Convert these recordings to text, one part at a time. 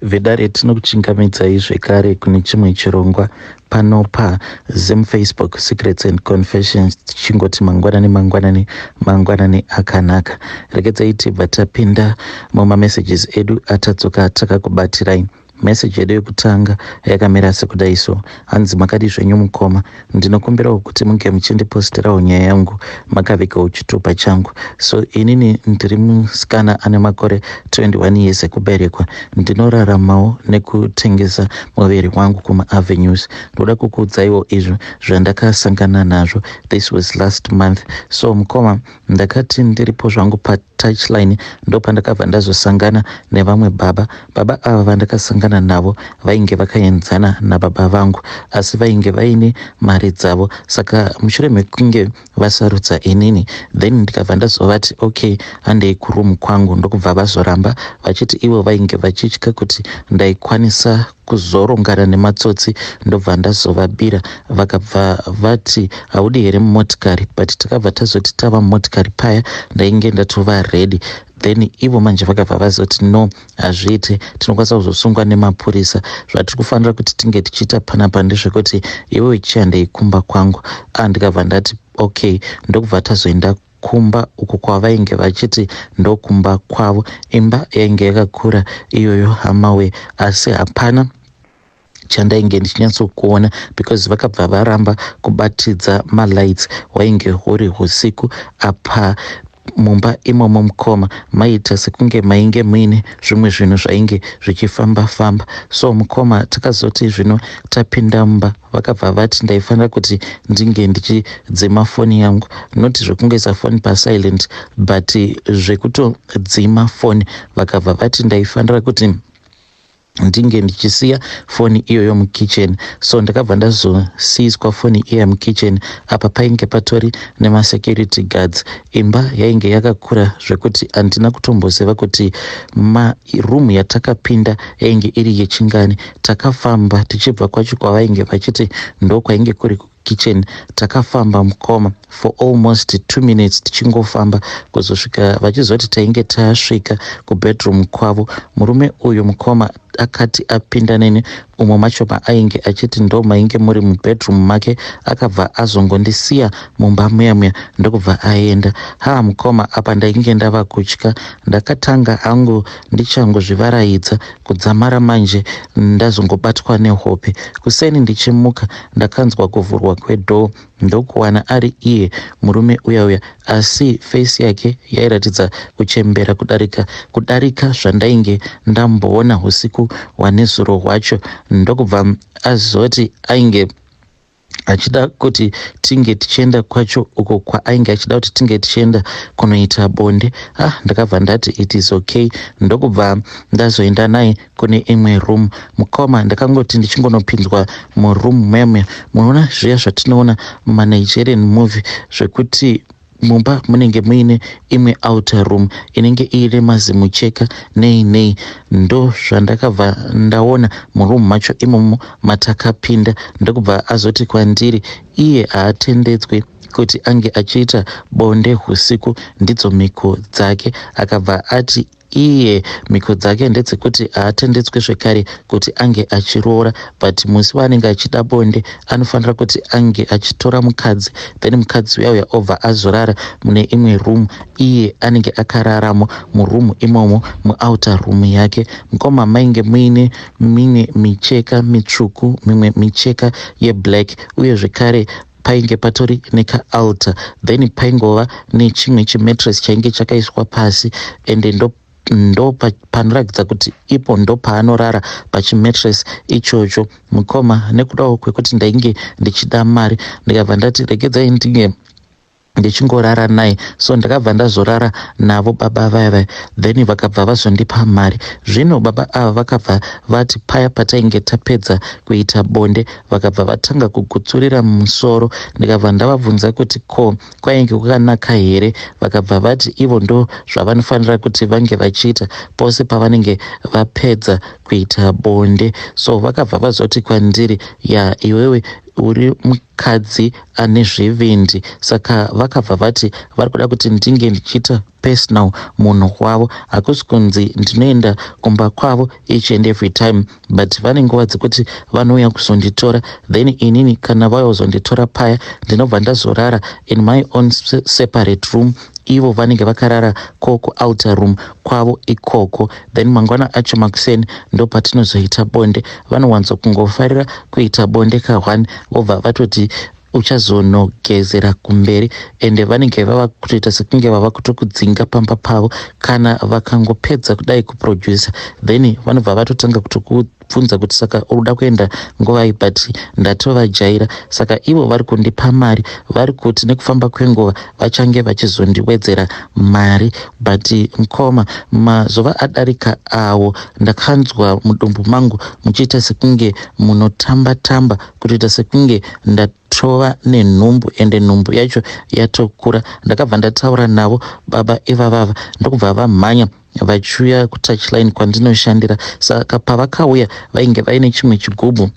Vedare, tinokuchingamidzai zvekare kune chimwe chirongwa pano paZim Facebook Secrets and Confessions, tichingoti mangwanani, mangwanani, mangwanani akanaka. Regedzai tibva tapinda mumamessages edu atadzoka takakubatirai. Meseji yedu yekutanga yakamira sekudai so, hanzi, "Makadi zvenyu mukoma? Ndinokumbirawo kuti munge muchindiposterawo nyaya yangu makavigawo chitupa changu. So inini ndiri musikana ane makore 21 years ekuberekwa. Ndinoraramawo nekutengesa muviri wangu kumaavenues. Ndoda kukuudzaiwo izvo zvandakasangana nazvo. This was last month. So mukoma, ndakati ndiripo zvangu patouchline, ndopandakabva ndazosangana nevamwe baba. Baba ava vandakasangana navo vainge vakaenzana nababa vangu, asi vainge vaine mari dzavo. Saka mushure mekunge vasarudza inini, then ndikabva ndazovati, 'Okay, handei kuroom kwangu.' Ndokubva vazoramba vachiti ivo vainge vachitya kuti ndaikwanisa kuzorongana nematsotsi, ndobva ndazovabira. Vakabva vati, 'Haudi here mumotikari?' But takabva tazoti tava mumotikari paya, ndainge ndatova ready. Then ivo manje vakabva vazoti, 'No, hazviiti, tinokwanisa kuzosungwa nemapurisa. Zvatiri kufanira kuti tinge tichiita panapa ndezvekuti iwewe chihandei kumba kwangu.' Ah, ndikabva ndati okay, ndokubva tazoenda kumba uko kwavainge vachiti ndokumba kwavo. Imba yainge yakakura iyoyo, hamawe, asi hapana chandainge ndichinyatsokuona because vakabva varamba kubatidza malights. Hwainge huri usiku. Apa mumba imomo, mukoma, maiita sekunge mainge muine zvimwe zvinhu zvainge zvichifamba famba. So mukoma, takazoti zvino tapinda mumba, vakabva vati ndaifanira kuti ndinge ndichidzima foni yangu, not zvekungoisa foni pasilent, but zvekutodzima foni. Vakabva vati ndaifanira kuti ndinge ndichisiya foni iyoyo mukitchen. So ndakabva ndazosiyiswa foni iya mukitchen. Apa painge patori nemasecurity guards. Imba yainge yakakura zvekuti handina kutomboziva kuti maroom yatakapinda yainge iri yechingani. Takafamba tichibva kwacho kwavainge vachiti ndokwainge kuri kitchen. Takafamba, mukoma, for almost 2 minutes tichingofamba, kuzosvika vachizoti tainge tasvika kubedroom kwavo. Murume uyu, mukoma, akati apinda neni umo macho maainge achiti ndo mainge muri mubedroom make, akabva azongondisiya mumba muya muya, ndokubva aenda. Ha, mukoma, apa ndainge ndava kutya. Ndakatanga hangu ndichangozvivaraidza kudzamara manje ndazongobatwa nehope. Kuseni ndichimuka, ndakanzwa kuvhurwa kwedoor, ndokuwana ari iye murume uya uya, asi face yake yairatidza kuchembera kudarika zvandainge ndamboona usiku hwanezuro hwacho. Ndokubva azoti ainge achida kuti tinge tichienda kwacho uko kwaainge achida kuti tinge tichienda kunoita bonde. Ah, ndakabva ndati it is okay, ndokubva ndazoenda naye kune imwe room. Mukoma, ndakangoti ndichingonopinzwa muroom meme, munoona zviya zvatinoona mumanigerian movie zvekuti mumba munenge muine imwe outer room inenge iine mazimucheka nei nei, ndo zvandakabva ndaona muroom macho imomo matakapinda. Ndokubva azoti kwandiri iye haatendedzwi kuti ange achiita bonde usiku, ndidzo mhiko dzake. Akabva ati iye mhiko dzake ndedzekuti haatendedzwi zvekare kuti ange achiroora, but musi waanenge achida bonde anofanira kuti ange achitora mukadzi, then mukadzi uya uya obva azorara mune imwe room, iye anenge akararamo muroom imomo, muouter room yake. Mukoma, mainge muine mimwe micheka mitsvuku, mimwe micheka yeblack, uye zvekare painge patori nekaaltar, then paingova nechimwe chimattress chainge chakaiswa pasi, ende ndo panoratidza kuti ipo ndo paanorara pachimattress ichocho. Mukoma, nekudawo kwekuti ndainge ndichida mari, ndikabva ndati regedzai ndinge ndichingorara naye. So ndakabva ndazorara navo baba vaya vaya, then vakabva vazondipa mari. Zvino baba ava vakabva vati paya patainge tapedza kuita bonde, vakabva vatanga kugutsurira musoro. Ndikabva ndavabvunza kuti ko kwainge kwakanaka here? Vakabva vati ivo ndo zvavanofanira kuti vange vachiita pose pavanenge vapedza kuita bonde. So vakabva vazoti kwandiri, "Ya, iwewe Uri mukadzi ane zvivindi. Saka vakabva vati vari kuda kuti ndinge ndichiita personal munhu wavo. Hakusi kunzi ndinoenda kumba kwavo each and every time, but vane nguva dzekuti vanouya kuzonditora. Then inini kana vauya kuzonditora paya, ndinobva ndazorara in my own separate room. Ivo vanenge vakarara ko kuouter room kwavo ikoko. Then mangwana acho makuseni ndo patinozoita bonde. Vanowanzo kungofarira kuita bonde ka1, vobva vatoti uchazonogezera kumberi. Ende vanenge vava kutoita sekunge vava kutokudzinga pamba pavo. Kana vakangopedza kudai kuproducer, then vanobva vatotanga kutokubvunza kuti, "Saka uri kuda kuenda nguvai?" But ndatovajaira. Saka ivo vari kundipa mari, vari kuti nekufamba kwenguva vachange vachizondiwedzera mari. But mukoma, mazuva adarika awo ndakanzwa mudumbu mangu muchiita sekunge munotamba tamba, kutoita sekunge ndatova nenhumbu, ende nhumbu yacho yatokura. Ndakabva ndataura navo baba ivavava, ndokubva vamhanya vachiuya kuTouchline kwandinoshandira. Saka pavakauya vainge vaine chimwe chigubhu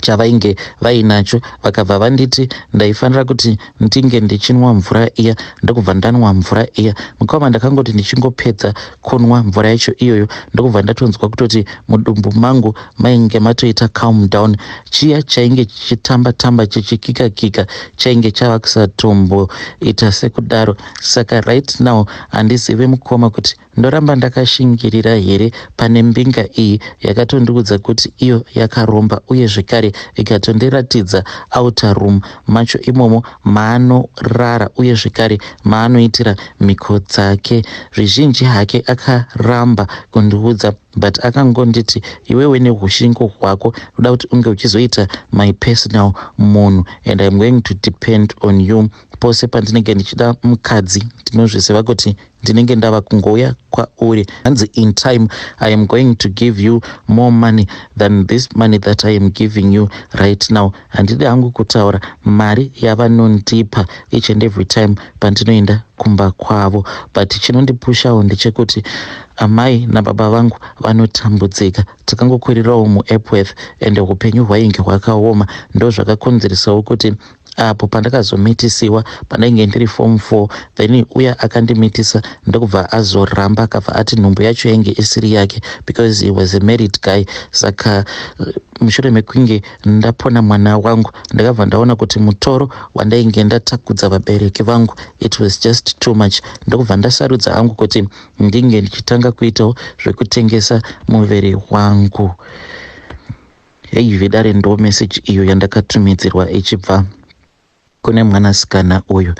chavainge vainacho. Vakabva vanditi ndaifanira kuti ndinge ndichinwa mvura iya. Ndokubva ndanwa mvura iya, mukoma. Ndakangoti ndichingopedza kunwa mvura yacho iyoyo, ndokubva ndatonzwa kutoti mudumbu mangu mainge matoita calm down. Chiya chainge chichitamba tamba, chichikika kika, chainge chava kusatomboita sekudaro. Saka right now handizive, mukoma, kuti ndoramba ndakashingirira here pane mbinga iyi yakatondiudza kuti iyo yakaromba, uye zvekare ikatondiratidza outer room macho imomo maanorara, uye zvekare maanoitira mhiko dzake. Zvizhinji hake akaramba kundiudza, but akangonditi, "Iwewe neushingo hwako uda kuti unge uchizoita my personal munhu, and I am going to depend on you. Pose pandinenge ndichida mukadzi, ndinozviziva kuti ndinenge ndava kungouya kwauri." Hanzi, "In time I am going to give you more money than this money that I am giving you right now." Handidi hangu kutaura mari yavanondipa each and every time pandinoenda kumba kwavo, but chinondipushawo ndechekuti amai nababa vangu vanotambudzika. Takangokurirawo muEpworth and upenyu hwainge hwakaoma. Ndo zvakakonzeresawo kuti apo pandakazomitisiwa pandainge ndiri form 4, then uya akandimitisa ndokubva azoramba, akabva ati nhumbu yacho yainge isiri yake because he was a married guy. Saka mushure mekunge ndapona mwana wangu, ndakabva ndaona kuti mutoro wandainge ndatakudza vabereki vangu, it was just too much. Ndokubva ndasarudza hangu kuti ndinge ndichitanga kuitawo zvekutengesa muviri wangu. Hei vedare, ndo meseji iyo yandakatumidzirwa ichibva kune mwanasikana uyu.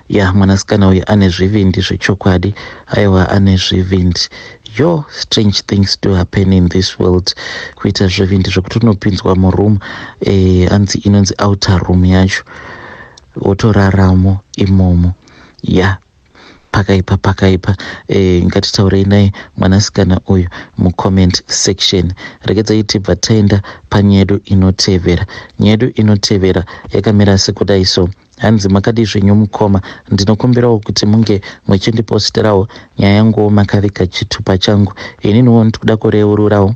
Ya, mwanasikana uyu ane zvivindi zvechokwadi. Aiwa, ane zvivindi. Yo, strange things do happen in this world. Kuita zvivindi zvekuti unopinzwa muroom, anzi inonzi outer room yacho, wotoraramo imomo. Ya, pakaipa, pakaipa. Ngatitaurei naye mwanasikana uyu mucomment section. Regedzai tibva taenda panyedu inotevera. Nyedu inotevera yakamira sekudai so. Hanzi, "Makadi zvenyu mukoma? Ndinokumbirawo kuti munge muchindiposterawo nyaya yanguwo makaviga chitupa changu. Ininiwo ndikuda kureururawo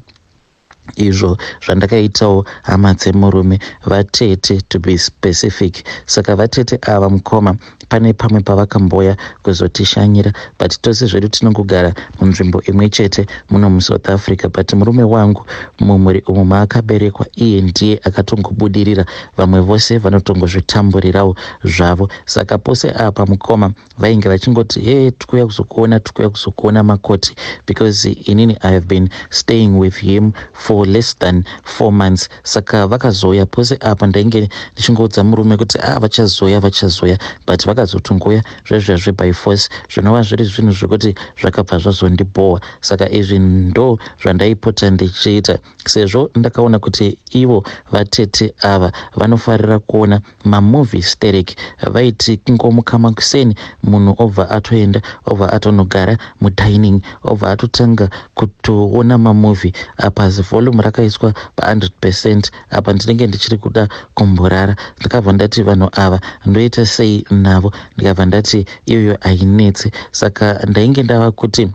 izvo zvandakaitawo hama dzemurume, vatete to be specific. Saka vatete ava, mukoma, pane pamwe pavakamboya kuzotishanyira, but tose zvedu tinongogara munzvimbo imwe chete muno muSouth Africa. But murume wangu, mumhuri umu maakaberekwa, iye ndiye akatongobudirira, vamwe vose vanotongozvitamburirawo zvavo. Saka pose apa, mukoma, vainge vachingoti, 'He, tikuuya kuzokuona, tikuuya kuzokuona makoti,' because inini I have been staying with him for less than 4 months. Saka vakazouya pose apa, ndainge ndichingoudza murume kuti, 'A, ah, vachazoya, vachazoya,' but vakazotongoya zvezvezve by force, zvinova zviri zvinhu zvekuti zvakabva zvazondibhowa. Saka izvi ndo zvandaipota ndichiita, sezvo ndakaona kuti ivo vatete ava vanofarira kuona mamovie sterek. Vaiti kungomuka makuseni, munhu obva atoenda, obva atonogara mudining, obva atotanga kutoona mamovie. Apa volume rakaiswa pa100%. Apa ndinenge ndichiri kuda kumborara. Ndakabva ndati, vanhu ava ndoita sei navo? Ndikabva ndati iyoyo hainetsi. Saka ndainge ndava kuti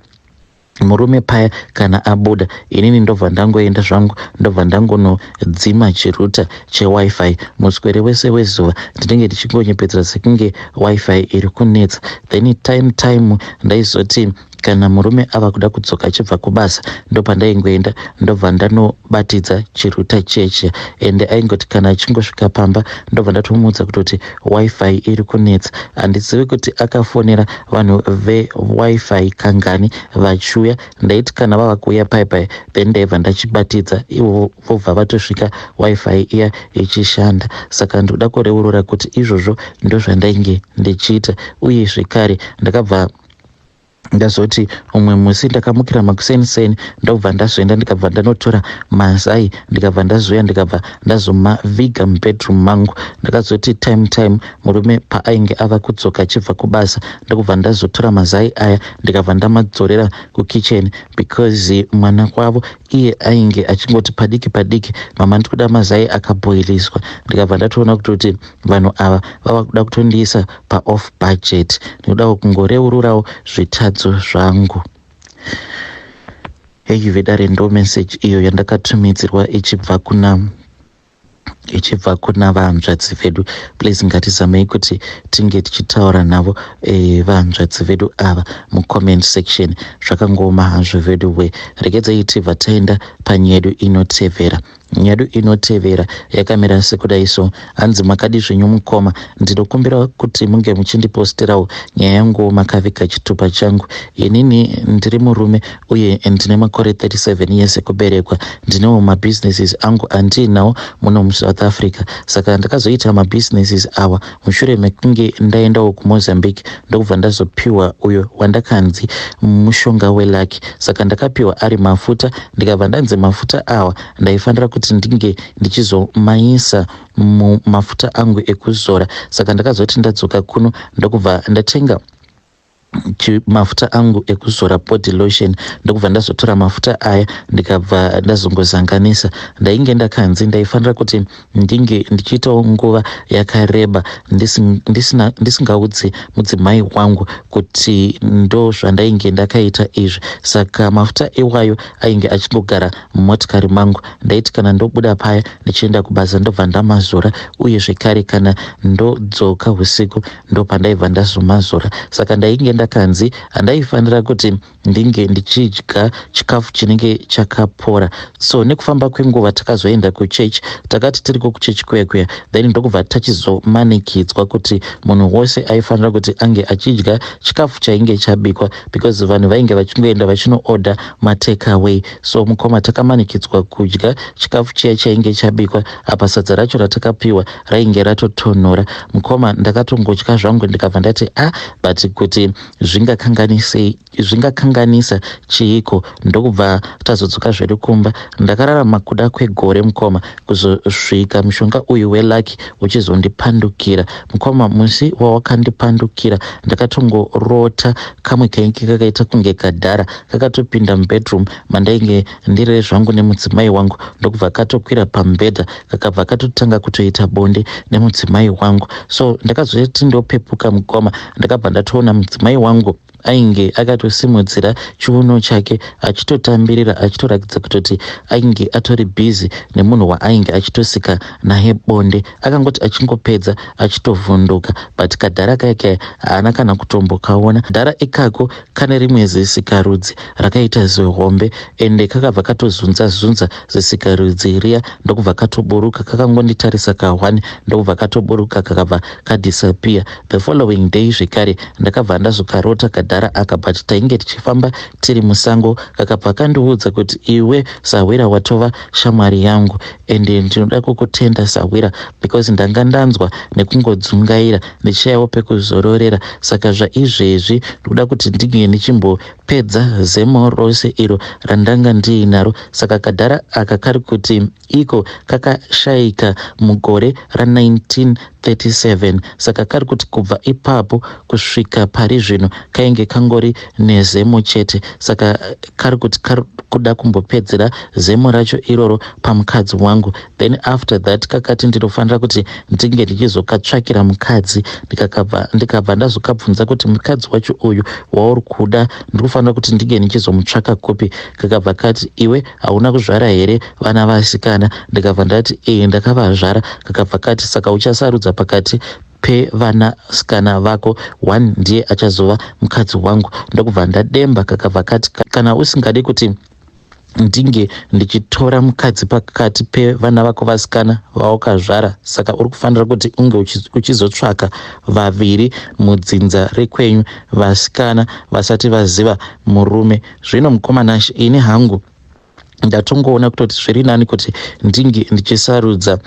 Murume paya kana abuda, inini ndobva ndangoenda zvangu, ndobva ndangonodzima chirouter cheWiFi. Muswere wese wezuva ndinenge ndichingonyepedzera sekunge WiFi iri kunetsa. Then time time ndaizoti kana murume ava kuda kudzoka achibva kubasa, ndopandaingoenda, ndobva ndanobatidza chirouter cheche. Ende aingoti kana achingosvika pamba, ndobva ndatomuudza kutoti WiFi iri kunetsa. Handizivi kuti akafonera vanhu veWiFi kangani vachiuya. Ndaiti kana vava kuuya paipai, then ndaibva ndachibatidza, ivo vobva vatosvika WiFi iya ichishanda. Saka ndinoda kureurura kuti izvozvo ndozvandainge ndichiita. Uye zvekare ndakabva ndazoti umwe musi ndakamukira makuseni-seni, ndobva ndazoenda, ndikabva ndanotora mazai, ndikabva ndazouya, ndikabva ndazomaviga mubedroom mangu. Ndakazoti time time murume paainge ava kudzoka achibva kubasa, ndokubva ndazotora mazai aya, ndikabva ndamadzorera kukitchen, because mwana wavo iye ainge achingoti padiki padiki, "Mama, ndikuda mazai akabhoiliswa." Ndikabva ndatoona kutoti vanhu ava vava kuda kutondiisa paoff budget. Ndinodawo kungoreururawo zvitadzo zvangu. Hei vedare, ndo message iyo yandakatumidzirwa ichibva kuna vahanzvadzi vedu. Please, ngatizamei kuti tinge tichitaura navo vahanzvadzi vedu ava mucomment section. Zvakangoma hazvo vedu we. Regedzai tibva taenda panyedu inotevera. Nyedu inotevera yakamira sekudai so. Hanzi, "Makadi zvenyu mukoma? Ndinokumbira kuti munge muchindiposterawo nyaya yangu makaviga chitupa changu. Inini ndiri murume uye ndine makore 37 years ekuberekwa. Ndinewo mabusinesses angu andiinawo muno muSouth Africa. Saka ndakazoita mabusinesses awa mushure mekunge ndaendawo kuMozambique, ndokubva ndazopiwa uyo wandakanzi mushonga welucky. Saka ndakapiwa ari mafuta, ndikabva ndanzi mafuta awa ndaifanira kuti ndinge ndichizomaisa mumafuta angu ekuzora. Saka ndakazoti ndadzoka kuno, ndokubva ndatenga mafuta angu ekuzora, body lotion, ndokubva ndazotora mafuta aya, ndikabva ndazongozanganisa. Ndainge ndakanzi ndaifanira kuti ndinge ndichiitawo nguva yakareba ndisingaudzi mudzimai wangu kuti ndo zvandainge ndakaita izvi. Saka mafuta iwayo ainge achingogara mumotikari mangu. Ndaiti kana ndobuda paya ndichienda kubasa, ndobva ndamazora, uye zvekare kana ndodzoka usiku, ndopandaibva ndazomazora. Saka ndainge ndakanzi handaifanira kuti ndinge ndichidya chikafu chinenge chakapora. So nekufamba kwenguva takazoenda kuchechi. Takati tiriko kuchechi kuya kuya, then ndokubva tachizomanikidzwa kuti munhu wose aifanira kuti ange achidya chikafu chainge chabikwa, because vanhu vainge vachingoenda vachinoorder matakeaway. So mukoma, takamanikidzwa kudya chikafu chiya chainge chabikwa. Apa sadza racho ratakapiwa rainge ratotonhora. Mukoma, ndakatongodya zvangu, ndikabva ndati, 'A ah, but kuti zvingakanganisei, zvingakanganisa chiiko?' Ndokubva tazodzoka zvedu kumba. Ndakararama kuda kwegore, mukoma, kuzosvika mushonga uyu welucky uchizondipandukira. Mukoma, musi wawakandipandukira, ndakatongorota kamwe kainge kakaita kunge kadhara kakatopinda mubedroom mandainge ndiri zvangu nemudzimai wangu, ndokubva katokwira pamubhedha, kakabva katotanga kutoita bonde nemudzimai wangu. So ndakazoti ndopepuka, mukoma, ndakabva ndatoona mudzimai wangu ainge akatosimudzira chiuno chake achitotambirira, achitoratidza kutoti ainge atori busy nemunhu waainge achitosika naye bonde. Akangoti achingopedza, achitovhunduka, but kadhara kaya haana kana kutombokaona. Dhara ikako kane rimwe zisikarudzi rakaita zihombe, ende kakabva katozunza zunza zisikarudzi riya, ndokubva katoburuka. Kakangonditarisa ka1, ndokubva katoburuka, kakabva kadisappear. The following day zvekare ndakabva ndazokarota kadhara aka, but tainge tichifamba tiri musango. Kakabva kandiudza kuti, 'Iwe sahwira, watova shamwari yangu, ende ndinoda kukutenda sahwira, because ndanga ndanzwa nekungodzungaira ndichiyawo pekuzororera. Saka zvaizvezvi ndikuda kuti ndinge ndichimbopedza zemo rose iro randanga ndiinaro.' Saka kadhara aka kari kuti iko kakashayika mugore ra19 37. Saka kari kuti kubva ipapo kusvika pari zvino kainge kangori nezemo chete. Saka kari kuti kari kuda kumbopedzera zemo racho iroro pamukadzi wangu. Then after that kakati ndinofanira kuti ndinge ndichizokatsvakira mukadzi. Ndikabva ndazokabvunza kuti mukadzi wacho uyu wauri kuda ndiri kufanira kuti ndinge ndichizomutsvaka kupi? Kakabva kati, iwe hauna kuzvara here vana vasikana? Ndikabva ndati, ee, ndakavazvara. Kakabva kati, saka uchasarudza pakati pevanasikana vako, one ndiye achazova mukadzi wangu. Ndokubva ndademba. Kakabva kati, kana usingadi kuti ndinge ndichitora mukadzi pakati pevana vako vasikana vawakazvara, saka uri kufanira kuti unge uchizotsvaka vaviri mudzinza rekwenyu, vasikana vasati vaziva murume. Zvino mukomana, ini hangu ndatongoona kutoti zviri nani kuti ndinge ndichisarudza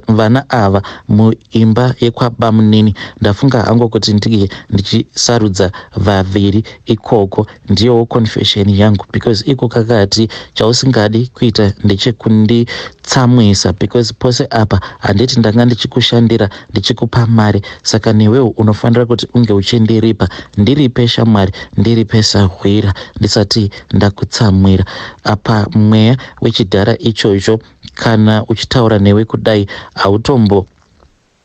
vana ava muimba yekwabamunini. Ndafunga hangu kuti ndinge ndichisarudza vaviri ikoko. Ndiyowo confession yangu, because iko kakati chausingadi kuita ndechekunditsamwisa, because pose apa handiti ndanga ndichikushandira, ndichikupa mari? Saka newewo unofanira kuti unge uchindiripa. Ndiripe shamwari, ndiripe sahwira, ndisati ndakutsamwira. Apa mweya wechidhara ichocho kana uchitaura newe kudai, hautombo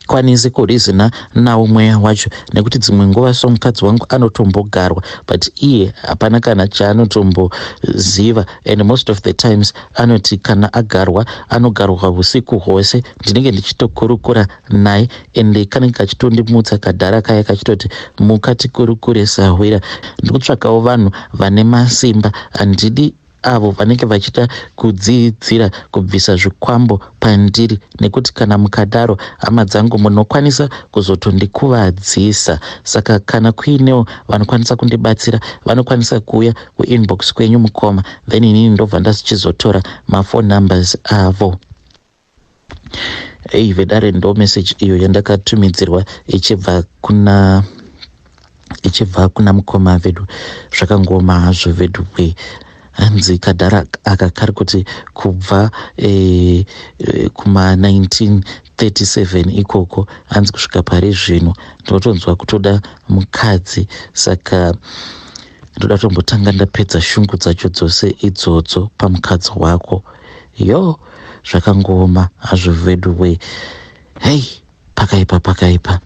kwanisi kureasona nawo mweya wacho, nekuti dzimwe nguva so mukadzi wangu anotombogarwa, but iye hapana kana chaanotomboziva. And most of the times anoti kana agarwa, anogarwa usiku hwose. Ndinenge ndichitokurukura naye and kanenge kachitondimutsa kadhara kaya, kachitoti, muka tikurukure sahwira. Ndikutsvakawo vanhu vane masimba, handidi avo vanenge vachiita kudzidzira kubvisa zvikwambo pandiri, nekuti kana mukadaro, hama dzangu, munokwanisa kuzotondikuvadzisa. Saka kana kuinewo vanokwanisa kundibatsira, vanokwanisa kuuya kuinbox kwenyu mukoma, then inini ndobva ndachizotora maphone numbers avo. Ei vedare, ndo message iyo yandakatumidzirwa ichibva kuna mukoma vedu. Zvakangoma hazvo vedu we. Hanzi kadhara aka kari kuti kubva kuma 1937 ikoko, hanzi kusvika pari zvino ndinotonzwa kutoda mukadzi, saka ndoda tombotanga ndapedza shungu dzacho dzose idzodzo pamukadzi wako. Yo, zvakangoma hazvo vedu we. Hei, pakaipa, pakaipa.